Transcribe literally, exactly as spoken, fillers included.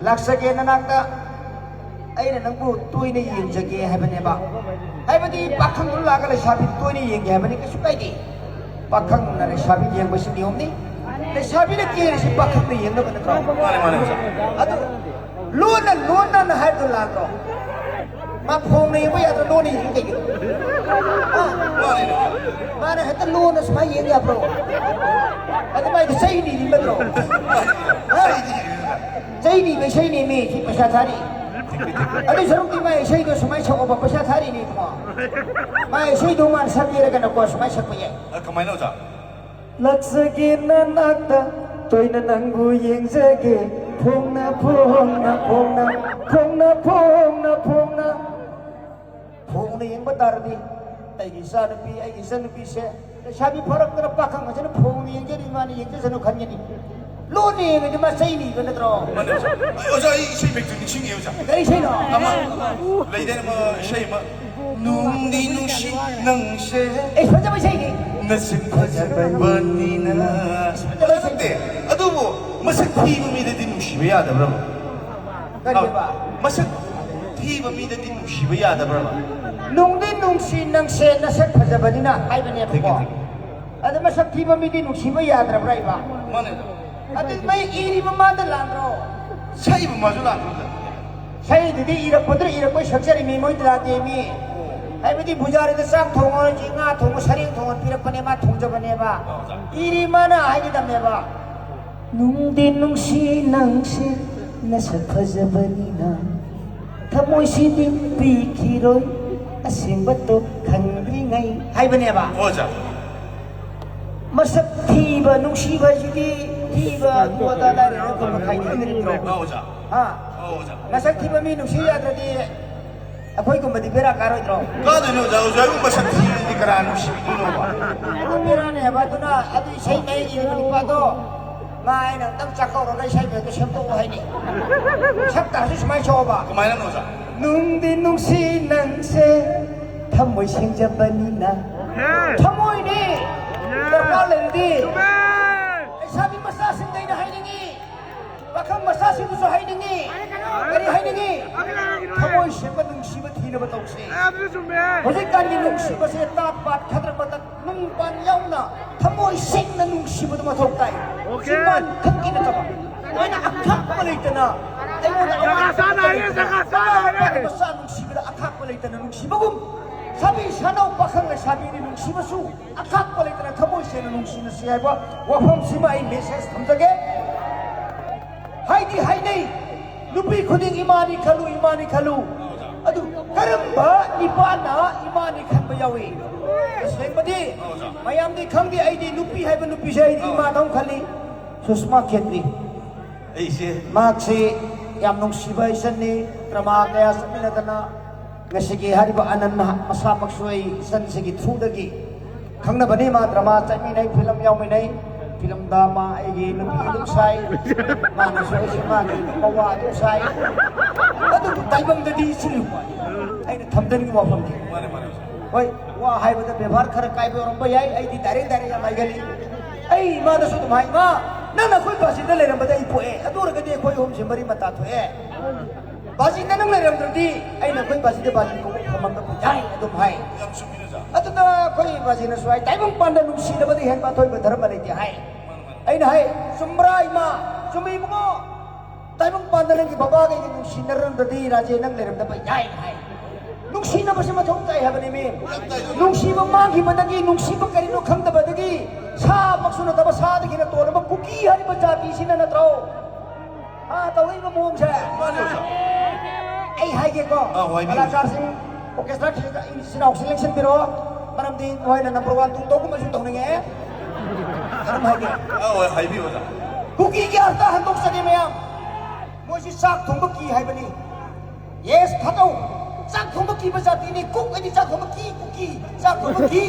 ꯂꯥꯛꯆꯒꯦ ꯅꯅꯥꯛꯇ, ꯑꯩꯅ ꯅꯪꯕꯨ ꯇꯣꯏꯅ ꯌꯦꯡꯖꯒꯦ ꯍꯥꯏꯕꯅꯦꯕ꯫ ꯍꯥꯏꯕꯗꯤ ꯄꯥꯈꯪꯗꯨ ꯂꯥꯛꯑꯒ ꯂꯩꯁꯥꯕꯤ ꯇꯣꯏꯅ ꯌꯦꯡꯒꯦ ꯍꯥꯏꯕꯅꯤ, ꯀꯩꯁꯨ ꯀꯥꯏꯗꯦ꯫ ꯄꯥꯈꯪꯅ ꯂꯩꯁꯥꯕꯤ ꯌꯦꯡꯕꯁꯤ ꯅꯤꯌꯣꯝꯅꯤ꯫ ꯂꯩꯁꯥꯕꯤꯅ ꯀꯦꯔꯤꯁꯤ ꯄꯥꯈꯪꯅ ꯌꯦꯡꯅꯕ ꯅꯠꯇ꯭ꯔꯣ? ꯃꯥꯅꯦ, ꯃꯥꯅꯦ, ꯑꯣꯖꯥ꯫ ꯑꯗꯨ ꯂꯣꯟꯅ ꯂꯣꯟꯅ ꯍꯥꯏꯕꯗꯨ ꯂꯥꯟꯗ꯭ꯔꯣ? ꯃꯥ ꯐꯣꯡꯅ ꯌꯦꯡꯕ ꯌꯥꯗ꯭ꯔꯣ? ꯂꯣꯟꯅ ꯌꯦꯡꯉꯤ ꯀꯩꯒꯤꯅꯣ? ꯍꯥ? ꯃꯥꯅꯦ, ꯑꯣꯖꯥ꯫ ꯃꯥꯅ ꯍꯦꯛꯇ ꯂꯣꯟꯅ ꯁꯨꯃꯥꯏꯅ ꯌꯦꯡ ꯌꯥꯕ꯭ꯔꯣ? ꯑꯗꯨꯃꯥꯏꯗꯤ ꯆꯩ ꯅꯤꯔꯤ ꯅꯠꯇ꯭ꯔꯣ? ꯍꯥ? ꯆꯩ ꯅꯤꯔꯤ, ꯑꯣꯖꯥ꯫ ꯆꯩ ꯅꯤꯕ ꯏꯁꯩ ꯅꯦꯝꯃꯤ, ꯁꯤ ꯄꯩꯁꯥ ꯊꯥꯔꯤ꯫ ꯑꯗꯨ ꯁꯔꯨꯛꯇꯤ ꯃꯥꯏ ꯏꯁꯩꯗꯣ ꯁꯨꯃꯥꯏꯅ ꯁꯛꯑꯣꯕ, ꯄꯩꯁꯥ ꯊꯥꯔꯤꯅꯦ ꯏꯕꯨꯡꯉꯣ꯫ ꯃꯥꯏ ꯏꯁꯩꯗꯣ ꯃꯥꯅ ꯁꯛꯀꯦꯔꯒꯅꯀꯣ ꯁꯨꯃꯥꯏꯅ ꯁꯛꯄ ꯌꯥꯏ꯫ ꯑ, ꯀꯃꯥꯏꯅ, ꯑꯣꯖꯥ? ꯂꯥꯛꯆꯒꯦ ꯅꯅꯥꯛꯇ, ꯇꯣꯏꯅ ꯅꯪꯕꯨ ꯌꯦꯡꯖꯒꯦ꯫ ꯐꯣꯡꯅ, ꯐꯣꯡꯅ, ꯐꯣꯡꯅ, ꯐꯣꯡꯅ, ꯐꯣꯡꯅ, ꯐꯣꯡꯅ꯫ ꯐꯣꯡꯅ ꯌꯦꯡꯕ ꯇꯥꯔꯗꯤ ꯑꯩꯒꯤ ꯏꯆꯥꯅꯨꯄꯤ, ꯑꯩꯒꯤ ꯏꯆꯟꯅꯨꯄꯤꯁꯦ ꯂꯩꯁꯥꯕꯤ ꯐꯥꯔꯛꯇꯅ ꯄꯥꯈꯪ ꯑꯁꯤꯅ ꯐꯣꯡꯅ ꯌꯦꯡꯖꯔꯤ, ꯃꯥꯅ ꯌꯦꯡꯖꯁꯅꯨ ꯈꯟꯒꯅꯤ꯫ ꯂꯣꯟꯅ ꯌꯦꯡꯉꯗꯤ ꯃꯥ ꯆꯩ ꯅꯤꯕ ꯅꯠꯇ꯭ꯔꯣ? ꯃꯥꯅꯦ, ꯑꯣꯖꯥ꯫ ꯑꯩ, ꯑꯣꯖꯥ, ꯑꯩ ꯏꯁꯩ ꯃꯌꯦꯛꯇꯨ ꯅꯤꯡꯁꯤꯡꯉꯦ, ꯑꯣꯖꯥ꯫ ꯀꯔꯤ ꯏꯁꯩꯅꯣ? ꯑꯃ ꯂꯩꯗꯥꯏꯅꯦ, ꯑꯃ ꯏꯁꯩ ꯑꯃ, "ꯅꯨꯡꯗꯤ ꯅꯨꯡꯁꯤ ꯅꯪꯁꯦ, ꯑꯩ ꯐꯖꯕ ꯏꯁꯩꯅꯤ꯫ ꯅꯁꯛ ꯐꯖꯕꯅꯤꯅ"꯫ ꯐꯖꯕ ꯏꯁꯩ꯫ ꯅꯠꯇꯦ, ꯑꯗꯨꯕꯨ ꯃꯁꯛ ꯊꯤꯕ ꯃꯤꯗꯗꯤ ꯅꯨꯡꯁꯤꯕ ꯌꯥꯗꯕ꯭ꯔꯕ? ꯀꯔꯤꯕ? ꯃꯁꯛ ꯊꯤꯕ ꯃꯤꯗꯗꯤ ꯅꯨꯡꯁꯤꯕ ꯌꯥꯗꯕ꯭ꯔꯕ? "ꯅꯨꯡꯗꯤ ꯅꯨꯡꯁꯤ ꯅꯪꯁꯦ ꯅꯁꯛ ꯐꯖꯕꯅꯤꯅ" ꯍꯥꯏꯕꯅꯦꯕꯀꯣ꯫ Thank you, thank you. ꯑꯗ ꯃꯁꯛ ꯊꯤꯕ ꯃꯤꯗꯤ ꯅꯨꯡꯁꯤꯕ ꯌꯥꯗ꯭ꯔꯕ꯭ꯔꯥ ꯏꯕ? ꯃꯥꯅꯦ꯫ ꯑꯗꯨ ꯃꯩ ꯏꯔꯤꯕ ꯃꯥꯗ ꯂꯥꯟꯗ꯭ꯔꯣ? ꯁꯛꯏꯕ ꯃꯥꯁꯨ ꯂꯥꯟꯗ꯭ꯔꯣ? ꯁꯛꯏꯗꯨꯗꯤ ꯏꯔꯛꯄꯗꯨꯅ ꯏꯔꯛꯄꯩ ꯁꯛꯆꯔꯤꯃꯤ, ꯃꯣꯏ ꯂꯥꯟꯗꯦꯃꯤ꯫ ꯍꯥꯏꯕꯗꯤ ꯄꯨꯖꯥꯔꯤꯗ ꯆꯥꯛ ꯊꯣꯡꯉꯣ ꯍꯥꯏꯁꯤ, ꯉꯥ ꯊꯣꯡꯉꯣ, ꯁꯔꯦꯡ ꯊꯣꯡꯉꯣ ꯄꯤꯔꯛꯄꯅꯦ, ꯃꯥ ꯊꯣꯡꯖꯕꯅꯦꯕ꯫ ꯏꯔꯤ ꯃꯥꯅ ꯍꯥꯏꯒꯗꯕꯅꯦꯕ꯫ "ꯅꯨꯡꯗꯤ ꯅꯨꯡꯁꯤ ꯅꯪꯁꯦ ꯅꯁꯛ ꯐꯖꯕꯅꯤꯅ, ꯊꯃꯣꯏꯁꯤꯗꯤ ꯄꯤꯈꯤꯔꯣꯏ ꯑꯁꯦꯡꯕꯇꯣ ꯈꯪꯗ꯭ꯔꯤꯉꯩ" ꯍꯥꯏꯕꯅꯦꯕ꯫ ꯑꯣꯖꯥ꯫ ꯃꯁꯛ ꯊꯤꯕ, ꯅꯨꯡꯁꯤꯕ ꯍꯥꯏꯁꯤꯗꯤ ꯊꯤꯕ, ꯑꯗꯨ ꯑꯗꯥ ꯂꯥꯏꯔ ꯑꯗꯨꯒꯨꯝꯕ ꯈꯥꯏꯗꯣꯛꯅꯔꯤꯕ꯭ꯔꯣ? ꯑꯥ, ꯑꯣꯖꯥ꯫ ꯍꯥ? ꯑꯥ, ꯑꯣꯖꯥ꯫ ꯃꯁꯛ ꯊꯤꯕ ꯃꯤ ꯅꯨꯡꯁꯤ ꯌꯥꯗ꯭ꯔꯗꯤ ꯑꯩꯈꯣꯏꯒꯨꯝꯕꯗꯤ ꯕꯦꯔꯥ ꯀꯥꯔꯣꯏꯗ꯭ꯔꯣ? ꯀꯥꯗꯣꯏꯅꯦ, ꯑꯣꯖꯥ꯫ ꯑꯣꯖꯥꯕꯨ ꯃꯁꯛ ꯊꯤꯕꯗꯤ ꯀꯅꯥ ꯅꯨꯡꯁꯤꯕꯤꯗꯣꯏꯅꯣꯕ? ꯑꯗꯨ ꯕꯦꯔꯥꯅꯦ ꯍꯥꯏꯕ꯫ ꯑꯗꯨꯅ ꯑꯗꯨ ꯏꯁꯩ ꯃꯌꯦꯛ ꯏꯔꯤꯕ ꯅꯨꯄꯥꯗꯣ, ꯃꯥ ꯑꯩꯅ ꯑꯝꯇꯪ ꯆꯥꯛꯀꯧꯔꯒ ꯏꯁꯩ ꯃꯌꯦꯛꯇꯣ ꯁꯦꯝꯗꯣꯛꯑꯣ ꯍꯥꯏꯅꯤ꯫ ꯁꯛ ꯇꯥꯔꯁꯨ ꯁꯨꯃꯥꯏꯅ ꯁꯛꯑꯣꯕ꯫ ꯀꯃꯥꯏꯅꯅꯣ, ꯑꯣꯖꯥ? "ꯅꯨꯡꯗꯤ ꯅꯨꯡꯁꯤ ꯅꯪꯁꯦ, ꯊꯃꯣꯏ ꯁꯦꯡꯖꯕꯅꯤꯅ"꯫ ꯊꯃꯣꯏꯅꯤ꯫ ꯗꯔꯀꯥꯔ ꯂꯩꯔꯗꯤ ꯂꯩꯁꯥꯕꯤ ꯃꯆꯥꯁꯤꯡꯗ ꯑꯩꯅ ꯍꯥꯏꯅꯤꯡꯉꯤ, ꯄꯥꯈꯪ ꯃꯆꯥꯁꯤꯡꯗꯁꯨ ꯍꯥꯏꯅꯤꯡꯉꯤ꯫ ꯅꯨꯡꯁꯤꯅꯕ ꯇꯧꯁꯦ꯫ ꯑꯦ, ꯑꯗꯨꯁꯨ ꯆꯨꯝꯃꯦ꯫ ꯍꯧꯖꯤꯛꯀꯥꯟꯒꯤ ꯅꯨꯡꯁꯤꯕꯁꯦ ꯇꯥꯠ ꯄꯥꯠ ꯈꯗ꯭ꯔꯛ ꯃꯗꯛ ꯅꯨꯡ ꯄꯥꯟ ꯌꯥꯎꯅ ꯊꯃꯣꯏ ꯁꯦꯡꯅ ꯅꯨꯡꯁꯤꯕꯗꯨ ꯃꯊꯧ ꯇꯥꯏ꯫ ꯑꯣꯀꯦ꯫ ꯆꯤꯟꯕꯥꯟ ꯈꯛꯀꯤ ꯅꯠꯇꯕ ꯂꯣꯏꯅ ꯑꯈꯥꯛꯄ ꯂꯩꯇꯅ ꯑꯩꯉꯣꯟꯗ ꯖꯒꯥ ꯆꯥꯅ ꯍꯥꯏꯔꯦ, ꯖꯒꯥ ꯆꯥꯅ ꯍꯥꯏꯔꯦ꯫ ꯃꯆꯥ ꯅꯨꯡꯁꯤꯕꯗ ꯑꯈꯥꯛꯄ ꯂꯩꯇꯅ ꯅꯨꯡꯁꯤꯕꯒꯨꯝ ꯁꯥꯕꯤ ꯁꯥꯅꯧ ꯄꯥꯈꯪ ꯂꯩꯁꯥꯕꯤꯅꯤ ꯅꯨꯡꯁꯤꯕꯁꯨ ꯑꯈꯥꯛꯄ ꯂꯩꯇꯅ ꯊꯃꯣꯏ ꯁꯦꯡꯅ ꯅꯨꯡꯁꯤꯅꯁꯤ ꯍꯥꯏꯕ ꯋꯥꯐꯝꯁꯤꯃ ꯑꯩ ꯃꯦꯁꯦꯖ ꯊꯝꯖꯒꯦ꯫ ꯍꯥꯏꯗꯤ ꯍꯥꯏꯅꯩ, ꯅꯨꯄꯤ ꯈꯨꯗꯤꯡ ꯏꯃꯥꯅꯤ ꯈꯜꯂꯨ, ꯏꯃꯥꯅꯤ ꯈꯜꯂꯨ꯫ ꯑꯗꯨ ꯀꯔꯝꯕ ꯅꯤꯄꯥꯅ ꯏꯃꯥꯅꯤ ꯈꯟꯕ ꯌꯥꯎꯏ? ꯇꯁꯦꯡꯕꯗꯤ ꯃꯌꯥꯝꯗꯤ ꯈꯪꯗꯦ, ꯑꯩꯗꯤ ꯅꯨꯄꯤ ꯍꯥꯏꯕ ꯅꯨꯄꯤꯁꯦ ꯑꯩꯗꯤ ꯏꯃꯥꯗꯧ ꯈꯜꯂꯤ꯫ ꯁꯨꯁꯃꯥ ꯈꯦꯇ꯭ꯔꯤ꯫ ꯑꯩꯁꯦ ꯃꯍꯥꯛꯁꯤ ꯌꯥꯝ ꯅꯨꯡꯁꯤꯕ ꯏꯆꯟꯅꯤ꯫ ꯗ꯭ꯔꯃꯥ ꯀꯌꯥ ꯆꯠꯃꯤꯟꯅꯗꯅ ꯉꯁꯤꯒꯤ ꯍꯥꯏꯔꯤꯕ ꯑꯅꯟ ꯃꯁꯥꯃꯛꯁꯨ ꯑꯩ ꯏꯆꯟꯁꯤꯒꯤ ꯊ꯭ꯔꯨꯗꯒꯤ ꯈꯪꯅꯕꯅꯤ꯫ ꯃꯥ ꯗ꯭ꯔꯃꯥ ꯆꯠꯃꯤꯟꯅꯩ, ꯐꯤꯂꯝ ꯌꯥꯎꯃꯤꯟꯅꯩ꯫ ꯐꯤꯂꯝꯗ ꯃꯥ ꯑꯩꯒꯤ ꯅꯨꯄꯤ ꯑꯗꯨꯝ ꯁꯥꯏ, ꯃꯥꯅꯁꯨ ꯑꯩꯁꯨ ꯃꯥꯒꯤ ꯃꯋꯥ ꯑꯗꯨꯝ ꯁꯥꯏ꯫ ꯑꯗꯨꯕꯨ ꯇꯥꯏꯕꯪꯗꯗꯤ ꯁꯤꯜꯂꯨ ꯑꯩꯅ ꯊꯝꯖꯅꯤꯡꯕ ꯋꯥꯐꯝꯗꯤ꯫ ꯃꯥꯅꯦ, ꯃꯥꯅꯦ꯫ ꯍꯣꯏ, ꯋꯥ ꯍꯥꯏꯕꯗ ꯕꯦꯕꯥꯔ ꯈꯔ ꯀꯥꯏꯕ ꯑꯣꯏꯔꯝꯕ ꯌꯥꯏ, ꯑꯩꯗꯤ ꯗꯥꯏꯔꯦꯛ ꯗꯥꯏꯔꯦꯛ ꯌꯥꯝ ꯍꯥꯏꯒꯜꯂꯤ꯫ ꯑꯩ ꯏꯃꯥꯗꯁꯨ ꯑꯗꯨꯝ ꯍꯥꯏ, "ꯏꯃꯥ, ꯅꯪꯅ ꯑꯩꯈꯣꯏ ꯕꯥꯖꯤꯗ ꯂꯩꯔꯝꯕꯗ ꯑꯩ ꯄꯣꯛꯑꯦ, ꯑꯗꯨ ꯑꯣꯏꯔꯒꯗꯤ ꯑꯩꯈꯣꯏ ꯑꯍꯨꯝꯁꯦ ꯃꯔꯤ ꯃꯇꯥ ꯊꯣꯛꯑꯦ꯫ ꯕꯥꯖꯤꯅ ꯅꯪ ꯂꯩꯔꯝꯗ꯭ꯔꯗꯤ ꯑꯩꯅ ꯑꯩꯈꯣꯏ ꯕꯥꯖꯤꯗ ꯕꯥꯖꯤ ꯀꯧꯕ ꯐꯪꯉꯝꯗꯕ ꯌꯥꯏ" ꯑꯗꯨꯝ ꯍꯥꯏ꯫ ꯌꯥꯝ ꯆꯨꯝꯃꯤꯅꯦ, ꯑꯣꯖꯥ꯫ ꯑꯗꯨꯗ ꯑꯩꯈꯣꯏ ꯕꯥꯖꯤꯅꯁꯨ ꯍꯥꯏ, "ꯇꯥꯏꯕꯪ ꯄꯥꯟꯗ ꯅꯨꯡꯁꯤꯅꯕꯗ ꯍꯦꯟꯕ ꯑꯊꯣꯏꯕ ꯙꯔꯃ ꯂꯩꯇꯦ" ꯍꯥꯏ꯫ ꯑꯩꯅ ꯍꯥꯏ, "ꯆꯨꯝꯕ꯭ꯔꯥ ꯏꯃꯥ?" "ꯆꯨꯝꯃꯤ ꯏꯕꯨꯡꯉꯣ꯫ ꯇꯥꯏꯕꯪ ꯄꯥꯟꯗ ꯅꯪꯒꯤ ꯕꯕꯥꯒ ꯑꯩꯒ ꯅꯨꯡꯁꯤꯅꯔꯝꯗ꯭ꯔꯗꯤ ꯔꯥꯖꯦ ꯅꯪ ꯂꯩꯔꯝꯗꯕ ꯌꯥꯏ" ꯍꯥꯏ꯫ ꯅꯨꯡꯁꯤꯅꯕꯁꯤ ꯃꯊꯧ ꯇꯥꯏ ꯍꯥꯏꯕꯅꯤ ꯃꯤ꯫ ꯅꯨꯡꯁꯤꯕ ꯃꯥꯡꯈꯤꯕꯗꯒꯤ, ꯅꯨꯡꯁꯤꯕ ꯀꯔꯤꯅꯣ ꯈꯪꯗꯕꯗꯒꯤ, ꯁꯥꯃꯛꯁꯨ ꯅꯠꯇꯕ ꯁꯥꯗꯒꯤ ꯍꯦꯟꯅ ꯇꯣꯜꯂꯕ ꯀꯨꯀꯤ ꯍꯥꯏꯔꯤꯕ ꯖꯥꯇꯤꯁꯤꯅ ꯅꯠꯇ꯭ꯔꯣ? ꯑꯥ, ꯇꯧꯔꯛꯏꯕ ꯃꯑꯣꯡꯁꯦ꯫ ꯃꯥꯅꯦ, ꯑꯣꯖꯥ꯫ ꯑꯩ ꯍꯥꯏꯒꯦꯀꯣ, ꯑꯥ, ꯍꯣꯏ, ꯍꯥꯏꯕꯤꯌꯨ꯫ ꯀꯂꯥꯀꯥꯔꯁꯤꯡ, ꯑꯣꯔꯀꯦꯁꯇ꯭ꯔꯥꯁꯤꯡ ꯏꯆꯤꯟ ꯏꯅꯥꯎꯁꯤꯡ ꯂꯦꯡꯁꯤꯟꯕꯤꯔꯛꯑꯣ꯫ ꯃꯔꯝꯗꯤ ꯃꯣꯏꯅ ꯅꯝꯕꯔ ꯋꯥꯟ ꯇꯨ ꯇꯧꯒꯨꯝꯕꯁꯨ ꯇꯧꯅꯤꯡꯉꯛꯑꯦ꯫ ꯑꯗꯨꯝ ꯍꯥꯏꯒꯦ꯫ ꯑꯥ, ꯍꯣꯏ, ꯍꯥꯏꯕꯤꯌꯨ, ꯑꯣꯖꯥ꯫ ꯀꯨꯀꯤꯒꯤ ꯑꯔꯊ ꯍꯟꯗꯣꯛꯆꯒꯦ ꯃꯌꯥꯝ꯫ ꯃꯣꯏꯁꯤ ꯆꯥꯛ ꯊꯣꯡꯕ ꯀꯤ ꯍꯥꯏꯕꯅꯤ꯫ ꯌꯦꯁ, ꯊꯥꯗꯧ꯫ ꯆꯥꯛ ꯊꯣꯡꯕ ꯀꯤꯕ ꯖꯥꯇꯤꯅꯤ꯫ ꯀꯨꯛ ꯍꯥꯏꯗꯤ ꯆꯥꯛ ꯊꯣꯡꯕ ꯀꯤ, ꯀꯨꯀꯤ꯫ ꯆꯥꯛ ꯊꯣꯡꯕ ꯀꯤ꯫